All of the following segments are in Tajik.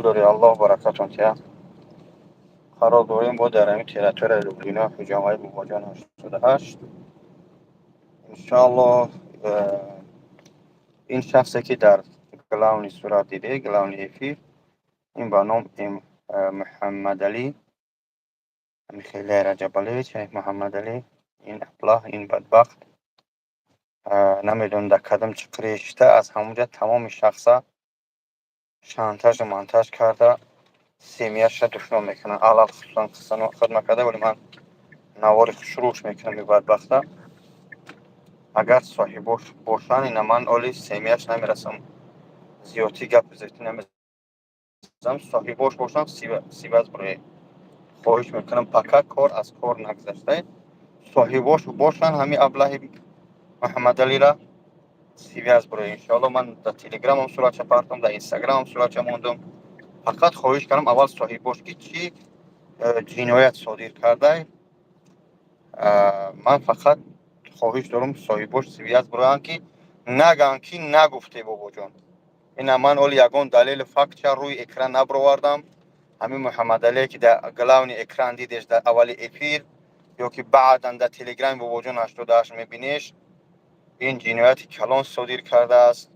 Дорӣ, Аллоҳ баракатон тия. Қарор дорем бо дар ҳамин территорияи Люблино, ҳуҷамаи Бобоҷон 88. Иншоаллоҳ, ин шахсе, ки дар главный сурат диде, главный эфир, ин ба ном Муҳаммадалӣ Михаиле Раҷабалевич Муҳаммадалӣ. Ин аблаҳ, ин бадбахт, намедонам, дар кадом чиқире шита, аз ҳамонҷа тамоми шахса шантажу монтаж карда, семьяша душмон мекунад. Алал хусусан қиссано хид накарда, вале ман навори хушрӯш мекунам. И бадбахта агар соҳибош бошанд, ина ман оли семьяш намерасам, зиёдтӣ гапи зиёдтӣ намезанам. Соҳибош бошам, связь броед, хоҳиш мекунам. Пока кор аз кор нагузашта, соҳибош бошанд, ҳамин аблаҳи Муҳаммадалира связь броед. Иншоалло, ман дар Телеграмам суратша партом, дар Инстаграмам суратша мондум. Фақат хоҳиш кардам, аввал соҳибош, ки чӣ ҷиноят содир кардай. Ман фақат хоҳиш дорам, соҳибош связь бироянд, ки нагӯянд, ки нагуфте, бобоҷон. Ина ман оли ягон далели фактча рӯи экран набировардам. Ҳамин Муҳаммадалие, ки дар главный экран дидеш дар аввали эфир ё ки баъдан дар Телеграми Бобоҷон 88 мебинеш, ин ҷинояти калон содир кардааст,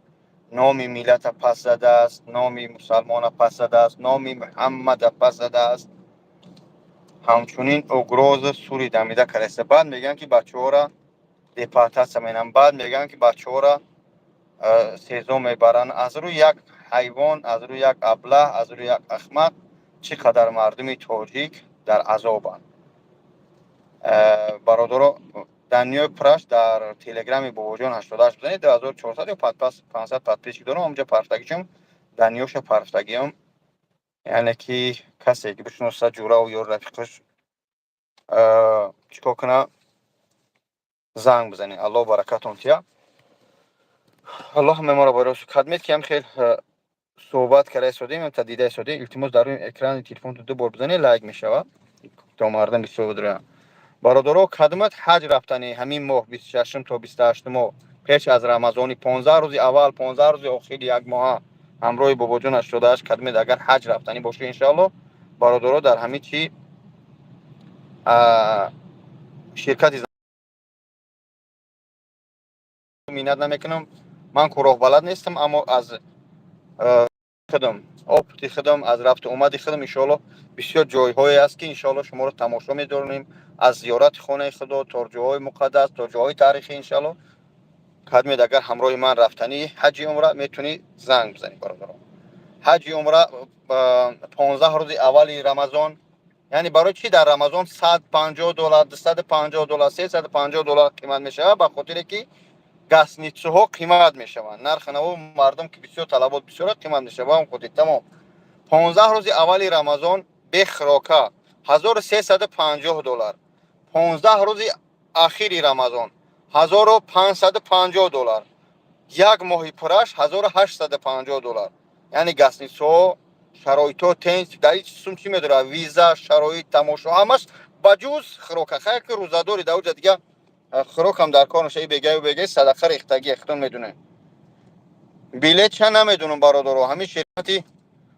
номи миллата пас задааст, номи мусалмона пас задааст, номи Муҳаммада пас задааст. Ҳамчунин угроза сури дамида кардааст. Баъд мегӯянд, ки бачаҳоро депортатсия менам, баъд мегӯянд, ки бачаҳоро СИЗО мебаранд. Аз рӯи як ҳайвон, аз рӯи як аблаҳ, аз рӯи як ахмақ чӣ қадар мардуми тоҷик дар азобанд. Бародаро, данныеи пураш дар Телеграми Бобоҷон 88 бизанед, 2400 ё 500 подписчик дорам, ҳамҷа парфтагичам, данныеша парфтагиам. Яъне ки касе ки бишноса, ҷураву ё рафиқаш, чӣ кор кунад, занг бизанед. Аллоҳ баракатон тия. Аллоҳ меморо барои кадмед, ки ҳам хел суҳбат карда истодем, та дида истодем. Илтимос, дар рӯи экрани телефонтон ду бор бизанед, лайк мешавад, то мардум бисёр бидуранд. Бародаро, кадмат ҳаҷ рафтани ҳамин моҳ, 26-ум то 28-умо, пеш аз Рамазони, 15 рӯзи аввал, 15 рӯзи охири як моҳа ҳамроҳи Бобоҷон 88, кадмед агар ҳаҷ рафтанӣ бошед, иншоалло, бародаро, дар ҳамин чи ширкати миннат намекунам. Ман ку роҳбалад нестам, аммо аз худам, опыти худам, аз рафту омади худам, иншоалло, бисёр ҷойҳое аст, ки иншоалло шуморо тамошо медорем, аз зиёрати хонаи Худо то ҷойҳои муқаддас, то ҷойҳои таърихӣ. Иншоалло, кадмед агар ҳамроҳи ман рафтанӣ ҳаҷи умра, метавонӣ занг бизанӣ. Бародаро, ҳаҷи умра 15 рӯзи аввали Рамазон. Яъне барои чӣ дар Рамазон 150 доллар, 250 доллар, 350 доллар қимат мешавад? Ба хотире ки гостиницаҳо қимат мешаванд, нархи наво мардум ки бисёр талабот бисёр, қимат мешавад. Ба он хотир тамом. 15 рӯзи аввали Рамазон бехӯрока 1350 доллар, 15 рӯзи ахири Рамазон 1550 доллар, як моҳи пураш 1850 доллар. Яъне гостиницаҳо, шароитҳо тенч дар ҳеҷ сум чӣ медорад: виза, шароит, тамошо, ҳамаш, ба ҷуз хӯрока. Хайр, ки рӯзадори, дар уҷа дига хӯрокам дар кор наша. Бегаю бегай садақа рехтагӣ, худон медонем. Билет ча намедонам, бародаро. Ҳамин ширкати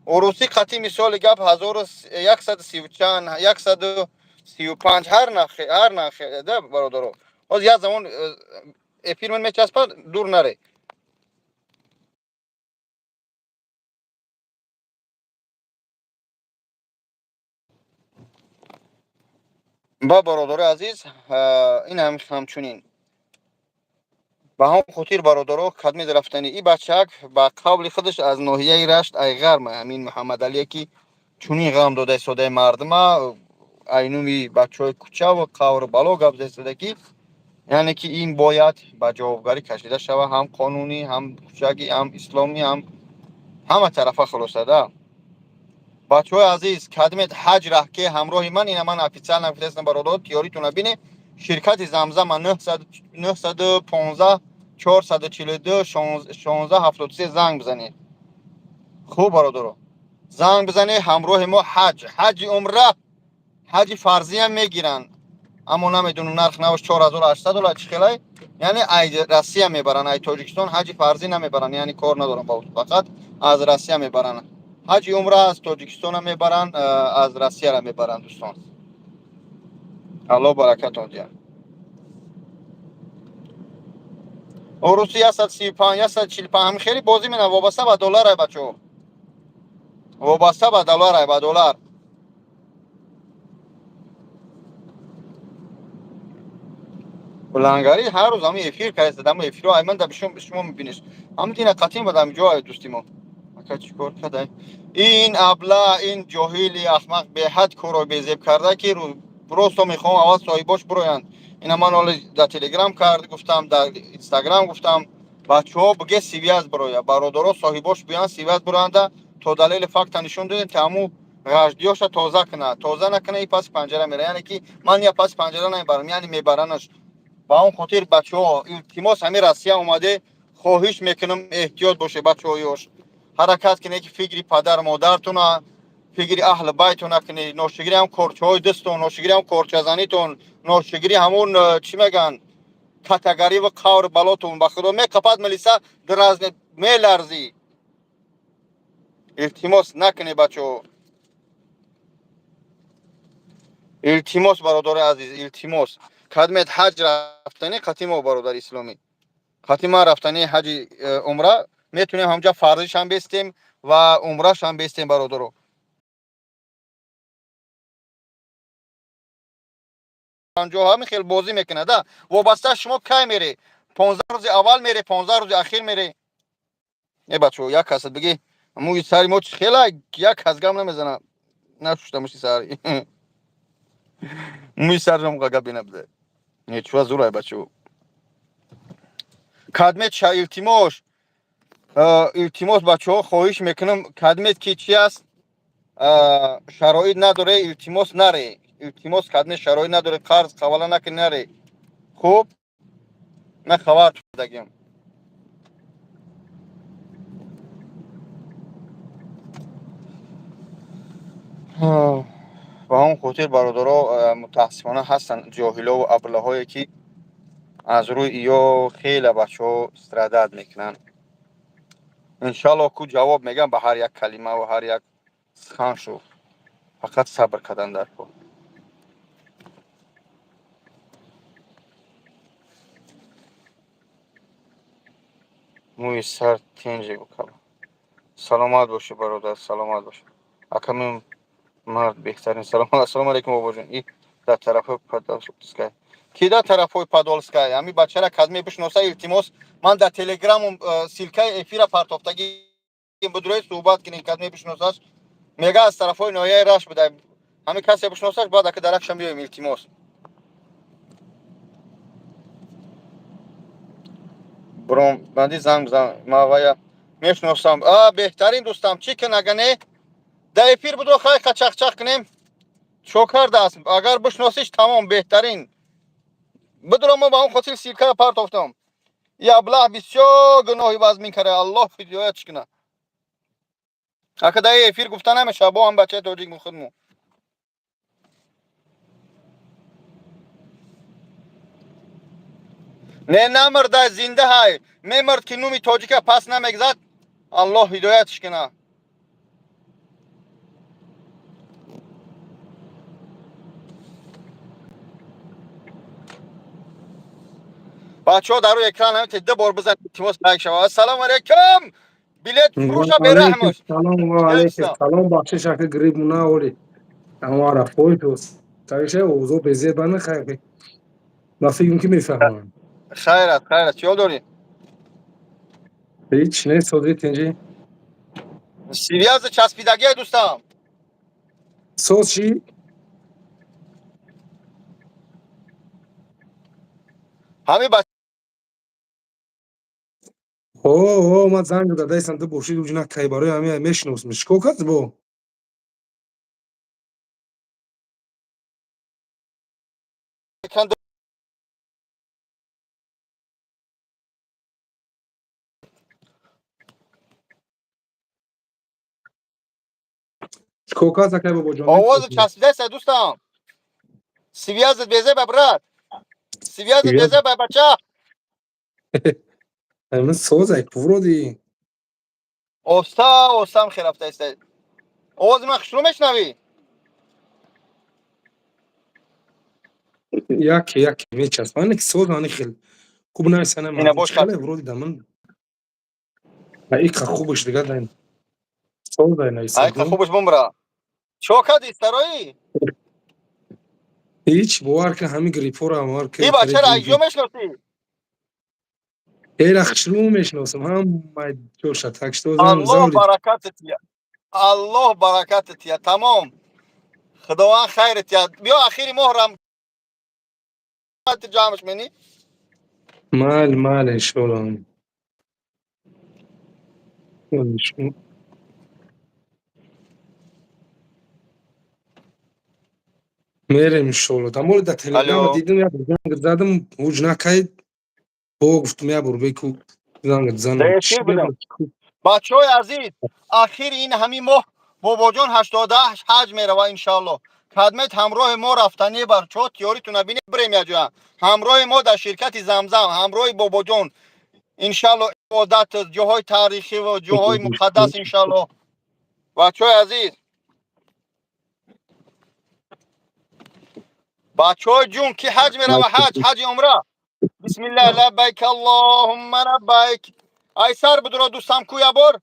урусӣ қатъи, мисоли гап, ҳазору яксаду сиву чанд, 135, ҳар нархе, ҳар нархе да. Бародаро, ҳозир як замон эфир ман мечаспад, дур наре. Ба бародари азиз, ин ҳам ҳамчунин. Ба ҳамон хотир, бародаро, кадмед рафтани и бачак, ба қавли худаш, аз ноҳияи Рашт, Айғарма, ҳамин Муҳаммадалие, ки чунин ғам дода истодаи мардума, айнуми бачаҳои кӯчаву қавру бало гап зада истода, ки яъне ки ин бояд ба ҷавобгарӣ кашида шавад, ҳам қонунӣ, ҳам кӯчагӣ, ҳам исломӣ, ҳам ҳама тарафа. Хулоса да, бачаҳои азиз, кадмед ҳаҷ раҳке ҳамроҳи ман, ина ман официально гуфтаистам. Бародаро, тиёритона бине. Ширкати Замзама, 915 442 16 73 занг бизанед. Хуб, бародаро, занг бизанед, ҳамроҳи мо ҳаҷ, ҳаҷи умра, ҳаҷи фарзиям мегиранд, аммо намедонам, нарх наваш 4800 доллар чӣ хелай. Яъне ай Россия мебаранд, ай Тоҷикистон ҳаҷи фарзӣ намебаранд, яъне кор надорам ба, фақат аз Россия мебаранд. Ҳаҷи умра аз Тоҷикистона мебаранд, аз Россияра мебаранд, дӯстон. Аллоҳ баракатон диҳад. Оруси 135, 145, ҳами хеле бозӣ менам, вобаста ба доллар, ай бачаҳо. Вобаста ба доллар, ай ба доллар. Лангари ҳар рӯз ҳами эфир кардааст, ҳами эфиро ай ман да шумо мебиниш. Ҳами дина қатин бад ҳами ҷо ай дӯсти мо. Ака чӣ кор кардай? Ин абла, ин ҷоҳили аҳмақ беҳад корро безеб карда, ки просто мехоҳам аввал соҳибош бироянд. Ина ман ҳоло дар Телеграм кард гуфтам, дар Инстаграм гуфтам, бачаҳо биге связь бироя, бародаро соҳибош биёянд, связь бироянда, то далели факта нишон додем, ки ҳамун ғаждиёша тоза кунад. Тоза накунад, и паси панҷара мера. Яъне ки ман я паси панҷара намебарам, яъне мебаранаш. Ба он хотир, бачаҳо, илтимос, ҳамин Россия омаде, хоҳиш мекунам, эҳтиёт бошед, бачаҳо, ёш. Ҳаракат кунед, ки фикри падар модартуна, фикри аҳли байтуна кунед, ношигири ҳам корчаҳои дастон, ношигири ҳам корчазанитон, ношигири ҳамун чӣ мегӯянд, катагари ва қавр балотун. Ба худо меқапад милиса, дразне меларзӣ. Илтимос, накунед, бачаҳо. Илтимос, бародари азиз, илтимос. Кадмет ҳаҷ рафтани қати мо, бародари исломӣ. Қати ман рафтани ҳаҷи умра метавонем, ҳамҷа фарзишам бестем ва умрашам бестем, бародаро. Панҷоҳ ҳамин хел бозӣ мекунад, а? Вобаста шумо кай мере? 15 рӯзи аввал мере, 15 рӯзи ахир мере. Э бачаҳо, як касат бигӣ, мӯи сари мо чӣ хела, як кас гап намезана. Нашушта муши сари. Мӯи сарам гапе набуда. Не, чуа зурай, бачаҳо. Кадмет ша илтимос. Илтимос, бачаҳо, хоҳиш мекунам, кадмет ки чи аст, шароит надоре, илтимос, наре. Илтимос, кадмет шароит надоре, қарз қавала накунӣ, наре. Хуб, ман хабар дагим. Ба ҳамон хотир, бародаро, мутаассифона ҳастанд ҷоҳилову аблаҳое, ки аз рӯи иё хеле бачаҳо страдать мекунанд. Иншаллоҳ, ку ҷавоб мегам ба ҳар як калима ва ҳар як суханшу. Фақат сабр кардан дар кор. Мӯи сар тинҷи букала. Саломат бошӣ, бародар, саломат бош. Аками мард беҳтарин. Салом, ассалому алайкум, бобоҷон. И дар тарафҳои Подольская. Ки дар тарафҳои Подольская? Ҳами бачара кадме бишноса, илтимос, ман дар Телеграмум ссылка и эфира партофтагӣ будрои суҳбат кунем, кадме бишносаш. Мега аз тарафҳои ноҳияи Рашт буда. Ҳами касе бишносаш, баъд ака даракшам биёем, илтимос. Бром, банди занг бизан, ма вая мешносам. А, беҳтарин дӯстам, чӣ кун, ага не? Дар эфир будро хай қачақчақ кунем. Чо кардааст? Агар бишносиш, тамом, беҳтарин. Бидро, мо ба он хотир ссылка партофтам. И аблаҳ бисёр гуноҳи вазмин карда, Аллоҳ ҳидоятш кунад. Ака дар эфир гуфта намешавад, бо ҳам бачаи тоҷик худмо. Не, намурда, зинда ҳай. Мемурд ки нуми тоҷика пас намегзад, Аллоҳ ҳидоятш кунад. Бачаҳо, дар рӯи экран ҳамин ду бор бизанед, илтимос, лайк шавад. Ассалому алайкум. Билет фурӯша бераҳмош. Салом ва алайкум салом, бахшиш, ака, гриб муна оли. Ама арафои то. Сариша овозо безебана хайр. Ба фикрам ки мефаҳмам. Хайрат, хайрат, чӣ ҳол дорӣ? Ҳеҷ не, содри тинҷӣ. Связь часпидагия, дӯстам. Соз чӣ? Ҳамин ба О, о, ман занг задаистам, ту бошид уҷ накай, барои ҳамин мешиносам. Чӣ кор кард бо? Экран. Чӣ кор кард, акай бобоҷон? Овози часпидааст, дӯстам. Связь безеба, брат. Связь безеба, бача. Ҳамин созай, вроде. Оста, остам хел рафтааст. Овози ман хушрӯ мешунавӣ? Яке яке мечаспад, ки соз ани хел хуб нависана. Ина бош. Хеле вроде да ман иқа хубаш дига дан соз дай нависа. Айқа хубаш бумра. Чо кади, сарои? Ҳеч, бовар ка, ҳами гриппора бовар ка. И бачара айҷо мешиносӣ? Эра хушрӯ мешиносам, ҳама ҷоша, так что. Аллоҳ баракатат тия, Аллоҳ баракатат тия, тамом, Худованд хайрат тия. Биё, ахири моҳ рам ҷамъш менӣ. Майли, майли, иншоалло. Мерем, иншоалло. Дамоли дар Телеграма дидим, як занг задам, ҳуҷ накайд, бо гуфтум, як бор беку занг занам. Бачаҳои азиз, ахири ин ҳамин моҳ Бобоҷон 88 ҳаҷ мерава, иншоалло. Кадмет ҳамроҳи мо рафтанӣ, барчо тиёритуна бинед, бирем яҷоя ҳамроҳи мо дар ширкати Замзам, ҳамроҳи Бобоҷон, иншалло. Ибодат, ҷоҳои таърихӣ ва ҷоҳои муқаддас, иншалло. Бачаҳои азиз, бачаҳои ҷун, ки ҳаҷ мерава, ҳаҷ, ҳаҷи умра, бисмилла, лаббайк аллоҳумма лаббайк. Ай сар будро дӯстам ку ябор.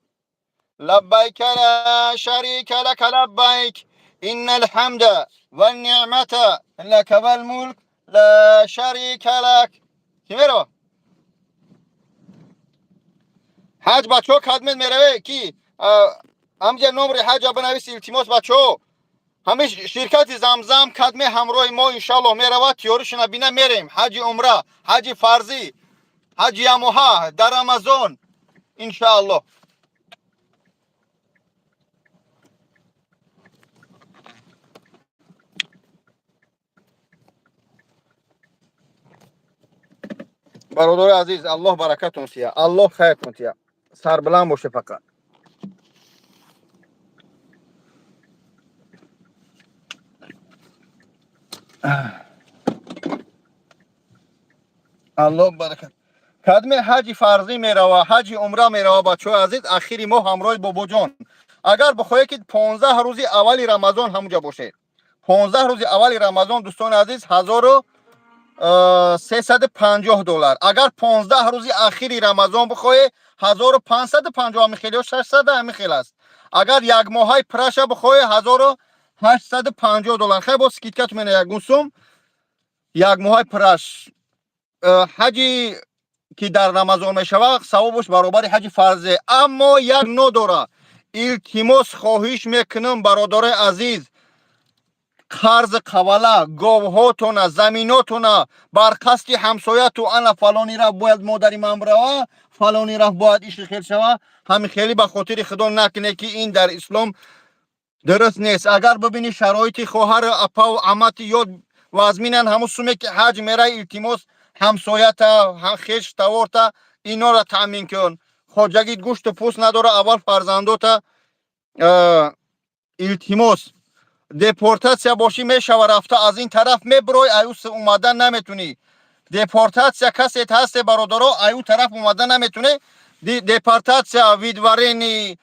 Лаббайк ла шарика лака лаббайк, инна алҳамда ванниъмата лака валмулк ла шарика лак. Ки мерава ҳаҷ, бачаҳо, кадмет мераве? Ки ҳамҷа номри ҳаҷа бинавис, илтимос, бачаҳо. Ҳамин ширкати Замзам кадме ҳамроҳи мо, иншаллоҳ, меравад, тиёришона бина, мерем ҳаҷи умра, ҳаҷи фарзӣ, ҳаҷи ямоҳа дар Рамазон, иншааллоҳ. Бародари азиз, Аллоҳ баракатон тия, Аллоҳ хайртон тия, сарбаланд боше фақат. Аллоҳ баракат. Кадме ҳаҷи фарзӣ мерава, ҳаҷи умра мерава, бачаҳои азиз, ахири моҳ ҳамроҳи Бобоҷон, агар бихоҳед, ки 15 рӯзи аввали Рамазон ҳамуҷа бошед, 15 рӯзи аввали Рамазон, дӯстони азиз, 1350 доллар. Агар 15 рӯзи ахири Рамазон бихоҳед, 1550, ҳамин хел ё 600, ҳамин хел аст. Агар якмоҳаи праша бихоҳед, 1850 доллар. Хай, бо скидка ту мена ягон сум якмоҳаи праш. Ҳаҷи ки дар Рамазон мешавад, савобаш баробари ҳаҷи фарзе, аммо як но дора. Илтимос, хоҳиш мекунам, бародарои азиз, қарзи қавала, говҳотона, заминотона бар қасди ҳамсояту ана фалони рафт, бояд модари ман бирава, фалони рафт, бояд иши хел шава, ҳамин хеле ба хотири Худо накуне, ки ин дар ислом дуруст нест. Агар бибинӣ, шароити хоҳару апаву амати ёд вазминан, ҳамун суме ки ҳаҷ мерай, илтимос, ҳамсоята, хеш таворта, инора таъмин кун. Хоҷагит гӯшту пӯст надора, аввал фарзандота, илтимос. Депортатсия бошӣ, мешава, рафта аз ин тараф мебирой, аю омадан наметунӣ. Депортатсия касет ҳасте, бародаро, аю тараф омада наметунӣ. Депортатсия, выдворение,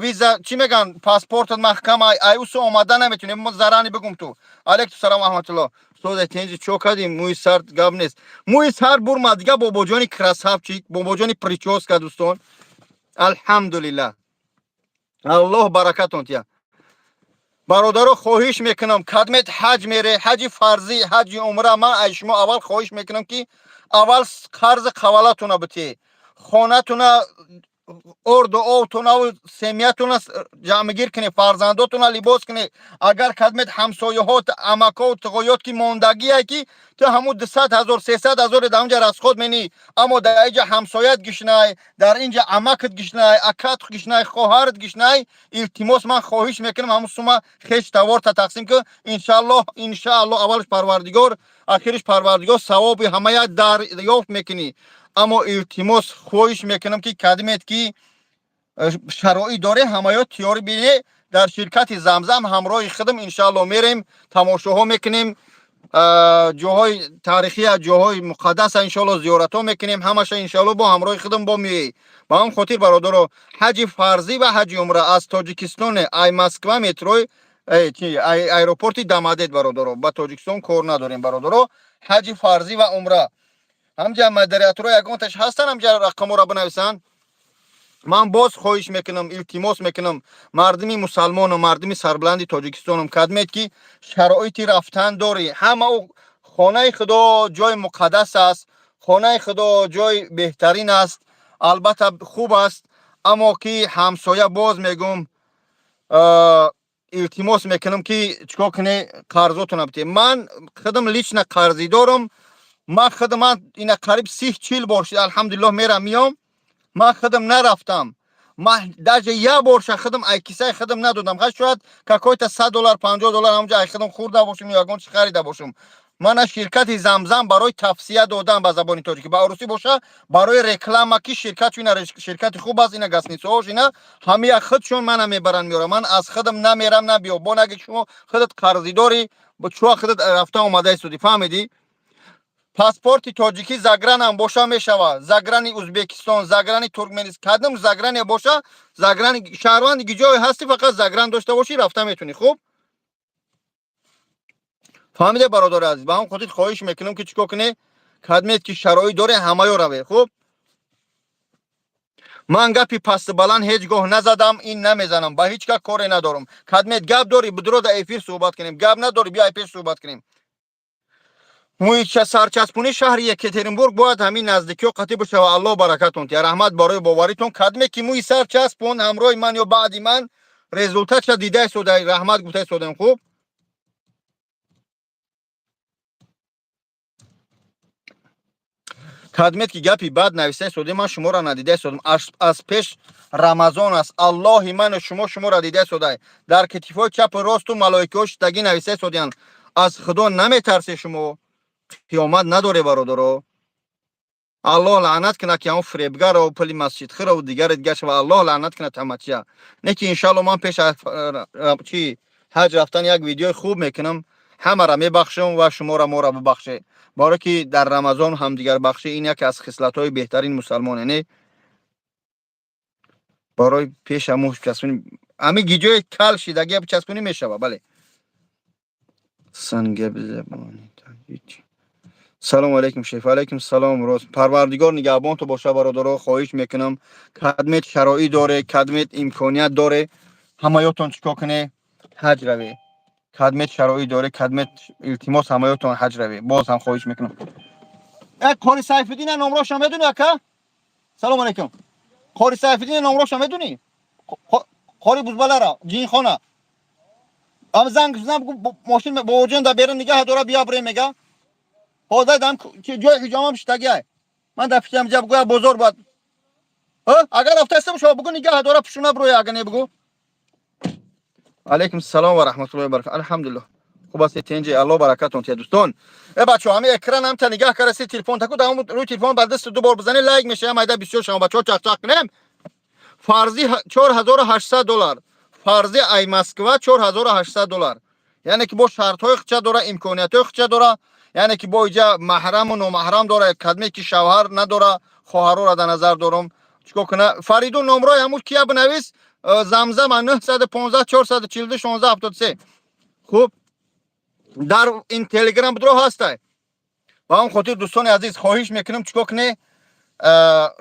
виза, чӣ меган, паспортат маҳкама, аюсу омада наметунӣ. Мо зарани бигум ту. Алейкум салом, раҳматулло. Устозе, тенҷи, чо кардем? Мӯи сар гап нест, мӯи сар бурма дига. Бобоҷони красавчик, бобоҷони прическа, дӯстон, алҳамдулиллаҳ, Аллоҳ баракатон тия. Бародаро, хоҳиш мекунам, кадмет ҳаҷ мере, ҳаҷи фарзӣ, ҳаҷи умра, ман аз шумо аввал хоҳиш мекунам, ки аввал қарзи қавалатона битӣ, хонатона, орду овтонаву семья тона ҷамъгир кунед, фарзандотона либос кунед. Агар кадмет ҳамсояҳот, амакову туғоёт ки мондагие, ки ту ҳамун 200 000, 300 000 дар онҷа расход менӣ, аммо дар инҷа ҳамсоят гишнай, дар инҷа амакат гишнай, акат гишнай, хоҳарат гишнай, илтимос, ман хоҳиш мекунам, ҳамун сума хеш таворта тақсим кун. Иншааллоҳ, иншааллоҳ, аввалаш Парвардигор, ахириш Парвардигор, савоби ҳамая дарёфт мекунӣ. Аммо илтимос, хоҳиш мекунам, ки кадмет ки шароит доре, ҳамаё тиёрӣ бине, дар ширкати Замзам ҳамроҳи худам, иншаалло, мерем, тамошоҳо мекунем. Ҷоҳои таърихия, ҷоҳои муқаддаса иншоалло зиёратҳо мекунем ҳамаша, иншоалло бо ҳамроҳи худам бо меоӣ. Ба ҳам хотир, бародаро, ҳаҷи фарзӣ ва ҳаҷи умра аз Тоҷикистоне, ай Москва метрои чи аэропорти Домодедово, бародаро, ба Тоҷикистон кор надорем, бародаро. Ҳаҷи фарзӣ ва умра ҳамҷа модераторо ягонташ ҳастан, ҳамҷа рақаморо бинависанд. Ман боз хоҳиш мекунам, илтимос мекунам, мардуми мусалмону мардуми сарбаланди Тоҷикистонам, кадмед ки шароити рафтан дорӣ, ҳама ӯ хонаи Худо ҷои муқаддас аст, хонаи Худо ҷои беҳтарин аст, албатта хуб аст, аммо ки ҳамсоя, боз мегӯм, илтимос мекунам ки чикор кунӣ, қарзотона битед. Ман худам лично қарзӣ дорам. Ман худам, ман ина қариб 30-40 бор шуд, алҳамдулиллоҳ, мерам, миём. Ман худам нарафтам, ман даже як борша худам ай кисаи худам надодам. Ха, шояд какой-то 100 доллар, 50 доллар ҳамҷа ай худам хӯрда бошам ё ягон чи харида бошам. Мана ширкати Замзам барои тавсия додан ба забони тоҷикӣ, ба урусӣ боша, барои реклама, ки ширкат ина ширкати хуб аст, ина гостиницаҳош, ина ҳамия худшон мана мебаранд, меорам. Ман аз худам намерам. Набиё бо наги шумо худат қарзидорӣ, чуа худат рафта омада истодӣ, фаҳмидӣ? Паспорти тоҷикӣ загранам боша мешава, заграни Узбекистон, заграни Туркменистон, кадом загране боша, заграни шаҳрванди ҷое ҳастӣ, фақат загран дошта бошӣ, рафта метунӣ. Хуб фаҳмиде, бародари азиз? Ба ҳам хотир хоҳиш мекунам ки чикор кунӣ, кадмед ки шароит доре, ҳамаё раве. Хуб, ман гапи пасту баланд ҳеҷ гоҳ назадам, ин намезанам, ба ҳеҷ кас коре надорам. Кадмед гап дорӣ, бидро дар эфир суҳбат кунем, гап надорӣ, биё пеш суҳбат кунем. Муҳитша сарчаспунӣ шаҳри Екатеринбург бояд ҳамин наздикиҳо қатӣ бишава. Аллоҳ баракатон тия, раҳмат барои боваритон. Кадме ки мӯи сар часпон, ҳамроҳи ман ё баъди ман результатша дида истода, раҳмат гуфта истодем. Хуб, кадмед ки гапи бад нависта истодем, ман шуморо надида истодам. Аз пеш Рамазон аст, Аллоҳи ману шумо шуморо дида истодай, дар китифҳои чапу росту малоикаҳо шиштагӣ нависта истодиянд. Аз Худо наметарсе шумо? Қиёмат надоре, бародаро? Аллоҳ лаънат кунад ки ҳамон фиребгаро, пули масҷидхӯро, дигаре дигар шава. Аллоҳ лаънат кунад ҳамачия. Не ки иншаалло ман пеш аз чи ҳаҷ рафтан як видеои хуб мекунам, ҳамаро мебахшам ва шуморо моро бибахше, барое ки дар Рамазон ҳамдигарбахшӣ ин яке аз хислатҳои беҳтарини мусалмон. Яъне барои пеша мӯ часпонӣ, ҳамин гиҷои кал шидагия часпонӣ мешава, бале. Сангаб забони. Салому алайкум, шеф. Алайкум салом. Рост, Парвардигор нигаҳбонту боша. Бародаро, хоҳиш мекунам, кадмед шароит доре, кадмед имконият доре, ҳамаётон чикор куне? Ҳаҷ раве. Кадмед шароит доре, кадмед, илтимос, ҳамаётон ҳаҷ раве. Боз ҳам хоҳиш мекунам. Қори Сайфиддина номроша медуни, ака? Салому алайкум. Қори Сайфиддина номроша медунӣ? Қори Бузбалара ҷинхона ам занг зан, бугу мошин бобоҷон дар берун нигаҳ дора, бия бирем, мега. Ҳозир дам ҷои ҳиҷомам шитагиай. Ман дар фикрам ҷа бугӯя бозор бояд. Агар рафтаиста шумо бугу нигаҳ дора, пушуна бироя, агар не бугу. Алайкум салом ва раҳматуллоҳи ва баракатуҳ. Алҳамдулиллоҳ, хуб ҳастед, тенҷи, Аллоҳ баракатон тия, дӯстон. Э бачаҳо, ҳамин экран ҳамта нигаҳ кардаси, телефон таку дар рӯи телефон ба даст ду бор бизанед, лайк мешавам, майда бисёр шава, бачаҳо, чақчақ кунем. Фарзи 4800 доллар, фарзи ай Москва 4800 доллар. Яъне ки бо шартҳои хича дора, имкониятҳои хича дора, яъне ки бо иҷа маҳраму номаҳрам дора. Кадме ки шавҳар надора, хоҳарора дар назар дорам, чикор куна? Фаридун, номрои ҳамун кия бинавис, Замзама 915 442 16 73. Хуб, дар ин Телеграм бидро ҳастай. Ба он хотир, дӯстони азиз, хоҳиш мекунам, чикор куне?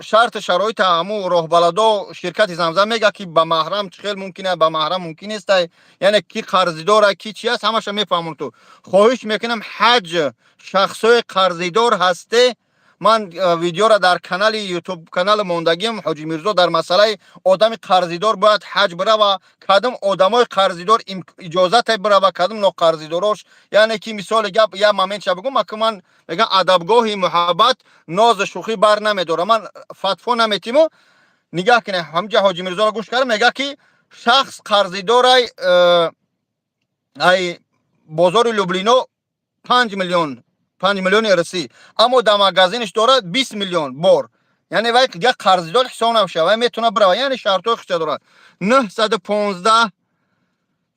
Шарту шароита ҳаму роҳбаладо ширкати Замзам мега, ки ба маҳрам чӣ хел мумкин аст, ба маҳрам мумкин нестай, яъне ки қарзидора, ки чи аст, ҳамаша мефаҳмон. Ту хоҳиш мекунам, ҳаҷ шахсҳои қарзидор ҳасте. Ман видеора дар канали Ютуб канали мондагиам, Ҳоҷи Мирзо, дар масъалаи одами қарзидор бояд ҳаҷ бирава, кадом одамои қарзидор иҷозате бирава, кадом ноқарзидорош. Яъне ки мисоли гап, як моментша бигӯм, ака, ман мегӯям, адабгоҳи муҳаббат нозу шӯхӣ бар намедорам, ман фатво наметиму. Нигаҳ кунед, ҳамҷа Ҳоҷи Мирзоро гӯш кардам, мега ки шахс қарзидорай ай бозори Люблино 5 миллион, 5 миллиони русӣ, аммо дар магазинаш дорад 20 миллион бор, яъне вай як қарздор ҳисоб намешавад, вай метавонад бирава, яъне шартҳои худша дорад. 915.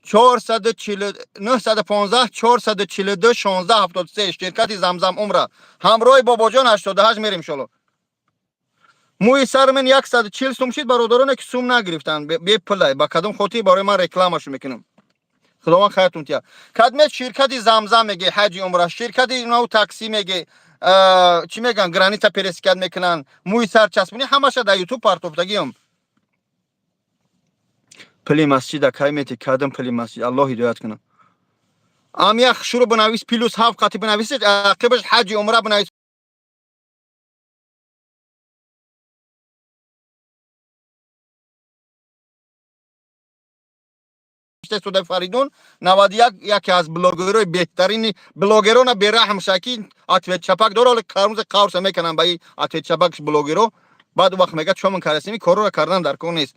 440 915 442 16 73, ширкати Замзам Умра. Ҳамроҳи бобоҷон 88 мерем, иншолло. Мӯи сари ман 140 сум шид. Бародароне, ки сум нагирифтанд, бепулай, ба кадом хотир барои ман рекламашу мекунам? Худованд хайртун тия. Кадмет ширкати Замзам меге, ҳаҷи умра, ширкати нав такси меге, чӣ меган, граница пересекать мекунанд, мӯи сар часпонӣ, ҳамаша дар Ютуб партофтагиам. Пули масҷида кай мети? Кадом пули масҷид? Аллоҳ ҳидоят кунад. Ам як шурӯъ бинавис, +7 қати бинависед, ақибаш ҳаҷи умра бинавис. Судаи Фаридун 91, яке аз блогерои беҳтарини блогерона, бераҳм шаки, ответ чапак дора. Оле кармузе қаврса мекунам ба и ответ чапак блогеро. Баъд вақт мега чомон карасими корро кардан дар кор нест.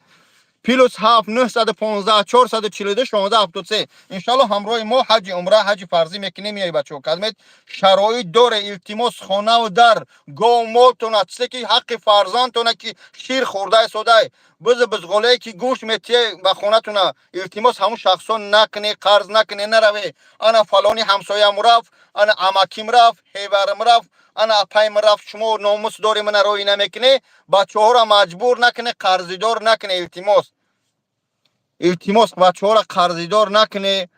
+7 915 442 16 73. Иншалло, ҳамроҳи мо ҳаҷи умра, ҳаҷи фарзӣ мекунем. Меои, бачаҳо, кадмет шароит доре, илтимос, хонаву дар, гов молтона, чизе ки ҳаққи фарзандтона, ки шир хӯрдаи содай, бизу бизғолае, ки гӯшт метие ба хонатуна, илтимос, ҳамун шахсон накне, қарз накне, нараве. Ана фалони ҳамсоям рафт, ана амаким рафт, ҳеварам рафт, ана апайм рафт, шумо номус дори, мана роҳӣ намекунӣ. Бачаҳоро маҷбур накне, қарзидор накне, илтимос, илтимос, бачаҳоро қарзидор накне,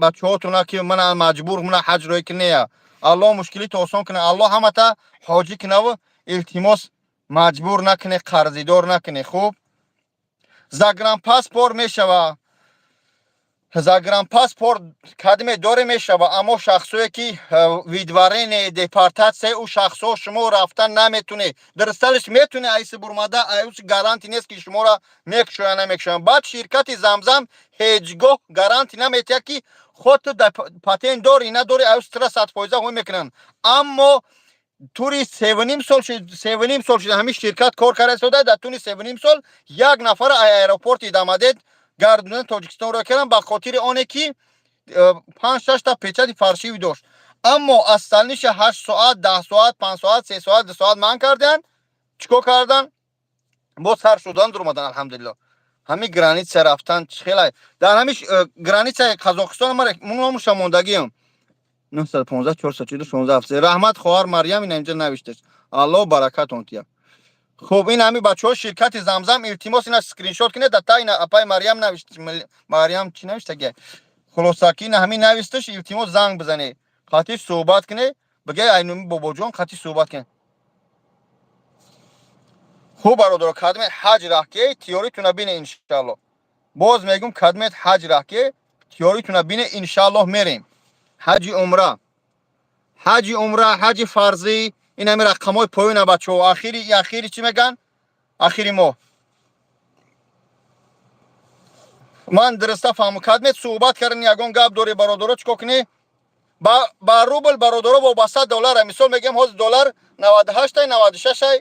бачаҳотуна, ки мана маҷбур, мана ҳаҷ роҳӣ кунея. Аллоҳ мушкилито осон куна, Аллоҳ ҳамата ҳоҷӣ кунаву, илтимос, маҷбур накне, қарзидор накне. Хуб, загранпаспорт мешава, загранпаспорт кадме доре мешава, аммо шахсое, ки выдворение, депортация, ӯ шахсҳо шумо рафтан наметуне. Дурусталиш метуне, айси бурмада, аюси гарантӣ нест, ки шуморо мекушоян, намекушоян. Баъд ширкати Замзам ҳеҷ гоҳ гарантӣ наметиҳад, ки худ ту патент дорӣ, надорӣ, аюс тра 100% ҳой мекунанд. Аммо тури 3,5 сол шуд, 3,5 сол шуд ҳамин ширкат кор карда истода. Дар туни 3,5 сол як нафар аэропорти Дамадед гардуна Тоҷикистонро кардам, ба хотири оне ки панҷ шашта печати фальшивый дошт. Аммо остальныйша 8 соат, 10 соат, 5 соат, 3 соат, 2 соат манъ карданд. Чӣ кор кардан? Боз сар шудан дуромадан, алҳамдулилло. Ҳамин граница рафтан хеле дар ҳамин границаи Қазоқистон номуша мондагиам. 915 442 16. Раҳмат, хоҳар Марьям, ина инҷа навиштеш, Аллоҳ баракатон тия. Хуб, ин ҳами бачаҳо, ширкати Замзам, илтимос, ина скриншот кунед. Да ина апай Марьям навишт, Марьям чӣ навиштаги? Хулоса, ки ина ҳамин навишташ, илтимос, занг бизанед, қатъи суҳбат кунед, бигӯяд айнуми бобоҷон, қатъи суҳбат кунед. Хуб, бародаро, кадмет ҳаҷ раҳке, тиёритуна бине, иншалло. Боз мегум, кадмет ҳаҷ раҳке, тиёритуна бине, иншаллоҳ, мерем ҳаҷи умра, ҳаҷи умра, ҳаҷи фарзӣ. Ин ҳами рақамҳои поёна, бачаҳо. Ахири ахири чӣ мегӯянд, ахири моҳ. Ман дуруста фаҳму, кадмет суҳбат кардани, ягон гап дорӣ, бародаро, чӣ кор кунӣ? Ба рубл, бародаро, вобаста доллара. Мисол мегӯем, ҳозир доллар 98-ай, 96-ай,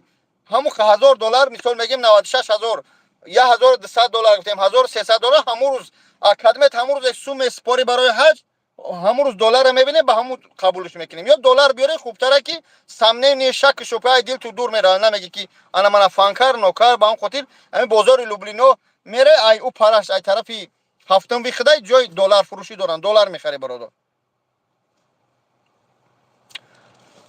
ҳамун 1000 доллар, мисол мегӯем, 96 000, 1200 доллар гуфтем, 1300 доллар. Ҳамун рӯз кадмет, ҳамун рӯзе сум месупорӣ барои ҳаҷ, ҳамун рӯз долларро мебинем, ба ҳамун қабулш мекунем. Ё доллар биёре хубтара, ки сомнение, шаку шубҳаи дил ту дур меравад, намеги, ки ана мана фанкар нокар. Ба ҳамн хотир ҳамин бозори Люблино мере, ай ӯ параш, ай тарафи ҳафтум вихдай ҷои долларфурӯшӣ доранд, доллар мехарӣ, бародар.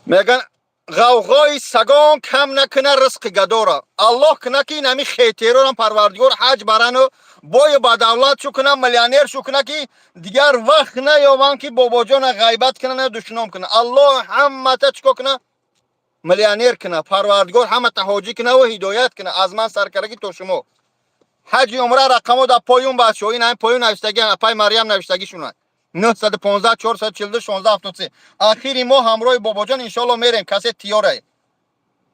Меган, ғавғои сагон кам накуна ризқи гадора. Аллоҳ куна, ки ин ҳами хетерорам Парвардигор ҳаҷ барану бою ба давлат шу куна, миллионер шу куна, ки дигар вақт наёбанд, ки бобоҷона ғайбат кунана, душном куна. Аллоҳ ҳамата чӣ кор куна? Миллионер куна. Парвардигор ҳамата ҳоҷӣ кунаву ҳидоят куна, аз ман саркарагӣ то шумо. Ҳаҷи умра рақамо дар поён, бачаҳо, ин ҳами поён навиштагӣ, апай Марьям навиштагишуна: 915 442 16 73. Ахири моҳ ҳамроҳи бобоҷон, иншоалло, мерем. Касе тиёрае,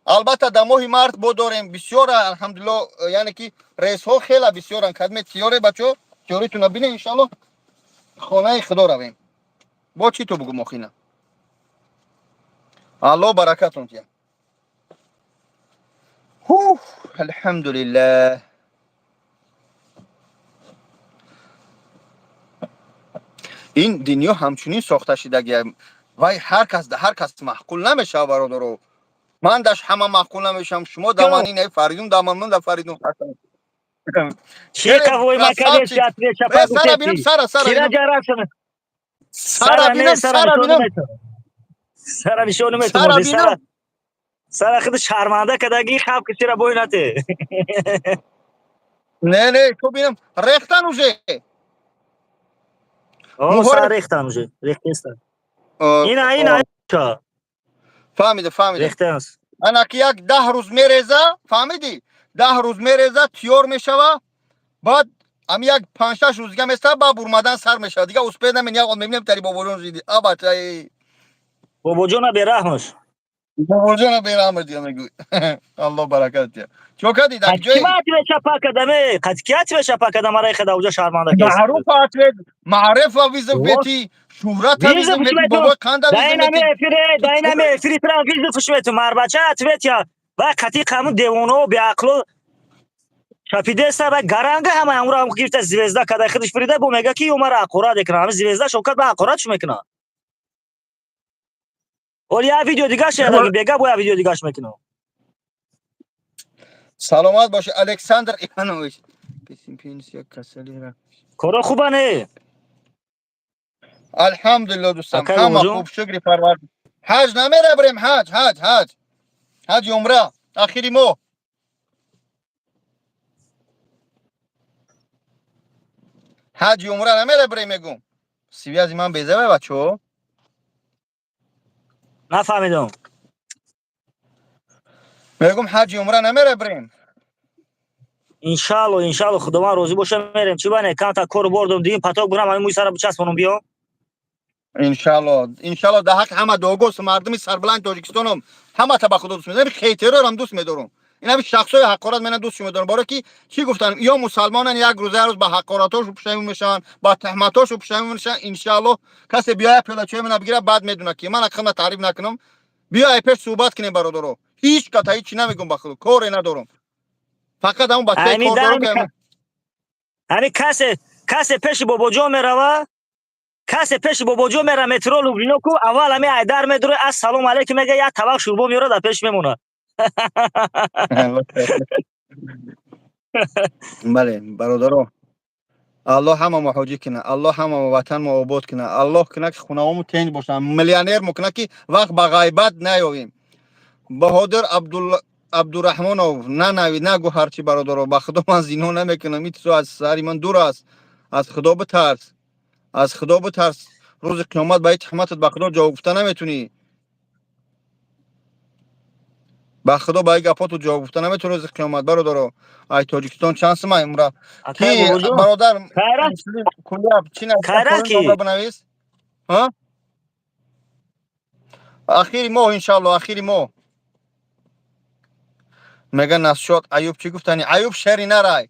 албатта, дар моҳи март бо дорем бисёра, алҳамдулилло, яъне ки рейсҳо хела бисёранд. Кадме тиёре, бачаҳо, тиёритуна бине, иншоалло, хонаи Худо равем. Бо чӣ ту бугум охина? Аллоҳ баракатон тия. Алҳамдулиллаҳ. Ин дунё ҳамчунин сохта шидагия, вай ҳар кас ҳар кас маъқул намешавад, бародаро. Ман даш ҳама маъқул намешавам, шумо даман, ин Фаридун даман, ман да Фаридун. Чи кавой макадеси ответ чапа Сара бинам, гуфтеси? Сара, Сара Кира бинам. ҷарашона? Сара Сара не, бинам, сара Сара нишон бинам. наметон. Сара нишон наметон. Сара Сара бинам. Сара худ шарманда кадаги хаб кисира бой нате. Не, не, ту бинам. Рехтан уже. О, Муҳор- сара рехтан уже. Рехтестан. Ина, ина. Ча. Фаҳмида, фаҳмида. Рехтанс. Ана ки як 10 рӯз мереза, фаҳмидӣ? 10 рӯз мереза, тиёр мешава, баъд ами як панҷ-шаш рӯз дига места, баъд бурмадан сар мешава. Дига успеҳ намени, як мебинем тари бобоҷон жиди. А бачаи. Бобоҷона бераҳмаш. Бобоҷона бераҳмаш дига мегӯй. Аллоҳ баракат диҳад. Чо кардӣ дар ҷои? Кima ответ чапа кадаме? Қад ки ответ чапа кадам араи хада уҷа шарманда кест. Маъруфа ответ, маърифа вызов Вот. мети, шӯҳрата Вызов вызов мети, мету. бобои қанда вызов Дай мети. нами эфире, дай нами эфири прям вызов шмету. Марбача ответ я. Ва қати қаму девоно беақло чапидеса ва гаранга ҳама амро ҳам гирифта звезда када худаш фирида бо мега ки умара ҳақорат мекунад. Ҳами звезда Шавкат ба ҳақорат чӣ мекунад? Оли я видео дигаш ядаги бега бо я видео дигаш мекунам. Саломат бошӣ, Александр Иванович. Пенсия касалира. Коро хуба не? Алҳамдулилло, дӯстам, Акай ҳама бобоҷон? хуб, шукри парвар. Ҳаҷ намерабрем, ҳаҷ, ҳаҷ, ҳаҷ. Ҳаҷи умра, ахири моҳ. Ҳаҷи умра намерабрем, мегум. Связи ман безавай, бачаҳо? Нафаҳмидам. Мегум, ҳаҷи умра намерабрем. Иншалло, иншалло, Худованд розӣ боша, мерем. Чӣ бане? Камта кору бордум, дигим паток бурам, ҳамин мӯи сара бичаспонум биём. Иншалло, иншалло, дар ҳаққи ҳама дуогӯст мардуми сарбаланди Тоҷикистонам, ҳамата ба худо дӯст медорам, хейтерорам дӯст медорам. Ин ҳами шахсҳои ҳақорат мена дӯст медорам, барое ки чӣ гуфтан, ё мусалмонан як рӯза як рӯз ба ҳақоратҳошу пушаймон мешаванд, ба туҳматҳошу пушаймон мешаванд. Иншалло, касе биёя пиёлачои мена бигирад, баъд медонад ки ман худна таъриф накунам. Биёя пеш суҳбат кунем, бародаро. Ҳеҷ ката ҳеҷ намегум, ба худо коре надорам. Фақат ҳамон бачаи Ҳамин кор дорам ки ҳамин касе пеши бобоҷон мерава, касе пеши бобоҷон мера, метро Люблино ку аввал ҳами айдар медуре, ассалому алайкум мега, як табақ шӯрбо меёра, дар пеш мемонад. Бале, бародаро, Аллоҳ ҳама мо ҳоҷӣ кунад, Аллоҳ ҳама мо ватан мо обод кунад, Аллоҳ кунад, ки хонаҳомо тенҷ бошанд, миллионер мо кунад, ки вақт ба ғайбат наёвем. Баҳодир Абдураҳмонов, нанави, нагӯ ҳарчи, бародаро, ба худо ман зино намекунам, ин чизо аз сари ман дур аст. Аз худо битарс, аз худо битарс, рӯзи қиёмат ба ин туҳматат ба худо ҷавоб гуфта наметунӣ. Ба худо ба ин гапоту ҷавоб гуфта наметунӣ рӯзи қиёмат, бародаро. Ай Тоҷикистон чанд сима умра Акай ки бобоҷон, бародар хайра куляб чӣ Хайра ки? Номра бинавис. Ҳа? Ахири моҳ, иншалло, ахири моҳ. Мега насшод Аюб чӣ гуфтани? Аюб шери нарай.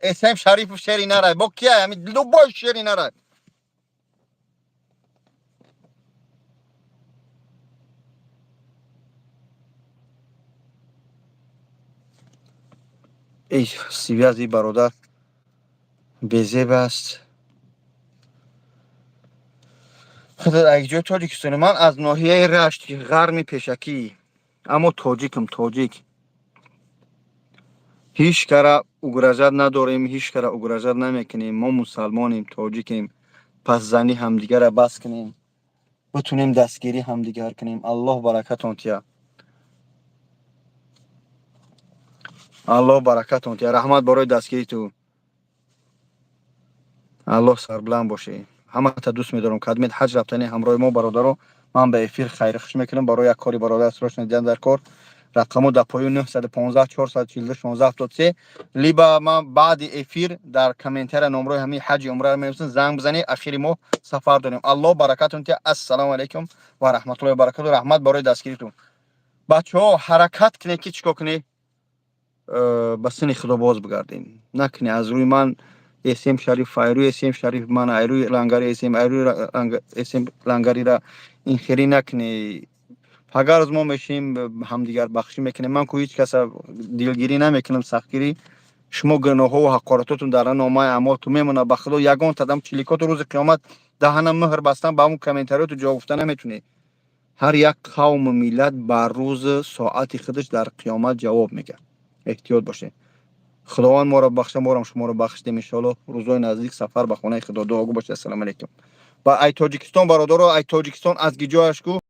Эсем Шарипов шери нарай. Бо кия? Ами любой шери нарай. Эй, связи бародар безеб аст. Худо аз ҷои Тоҷикистони ман аз ноҳияи Рашт, ғарми пешакӣ. Аммо тоҷикам, тоҷик. Ҳеҷ кара угрожать надорем, ҳеҷ кара угрожать намекунем. Мо мусалмонем, тоҷикем. Пас зани ҳамдигарра бас кунем. Битунем дастгирӣ ҳамдигар кунем. Аллоҳ баракатон тия. Аллоҳ баракатон тия. Раҳмат барои дастгирии ту. Аллоҳ сарбуланд бошӣ. Ҳамата дӯст медорам. Кадмед ҳаҷ рафтани ҳамроҳи мо, бародаро. Ман ба эфир хайрхуш мекунам барои як кори бародар срочно дидан дар кор. Рақамо дар поён 915 442 16 73, либо ман баъди эфир дар комментария номрои ҳамин ҳаҷи умраро менависам, занг бизанед, ахири моҳ сафар дорем. Аллоҳ баракатон тия. Ассалому алайкум ва раҳматуллоҳи ва баракату. Раҳмат барои дастгиритон. Бачаҳо, ҳаракат кунед, ки чикор кунед? Ба сини худо боз бигардем. Накунед аз рӯи ман Эсем Шариф, айрӯи Эсем Шариф ман, айрӯи лангари Эсем, айрӯи Эсем лангарира ин хелӣ накунед. Агар рӯз мо мешинем, ҳамдигар бахшӣ мекунем. Ман ку ҳеҷ каса дилгирӣ намекунам, сахтгирӣ. Шумо гуноҳҳо ҳақоратотон дар номаи аъмолтон мемонад. Ба худо ягон тадам чиликоту рӯзи қиёмат даҳана муҳр бастан, ба ҳамун комментариёту ҷавоб гуфта наметунед. Ҳар як қавму миллат бар рӯзи соати худаш дар қиёмат ҷавоб мегӯяд. Эҳтиёт бошед. Худованд моро бахша, морам шуморо бахшидем. Иншоалло, рӯзои наздик сафар ба хонаи Худо. Дуогӯ бошед. Ассалому алайкум. Ба ай Тоҷикистон, бародаро, ай Тоҷикистон аз гиҷояш ку.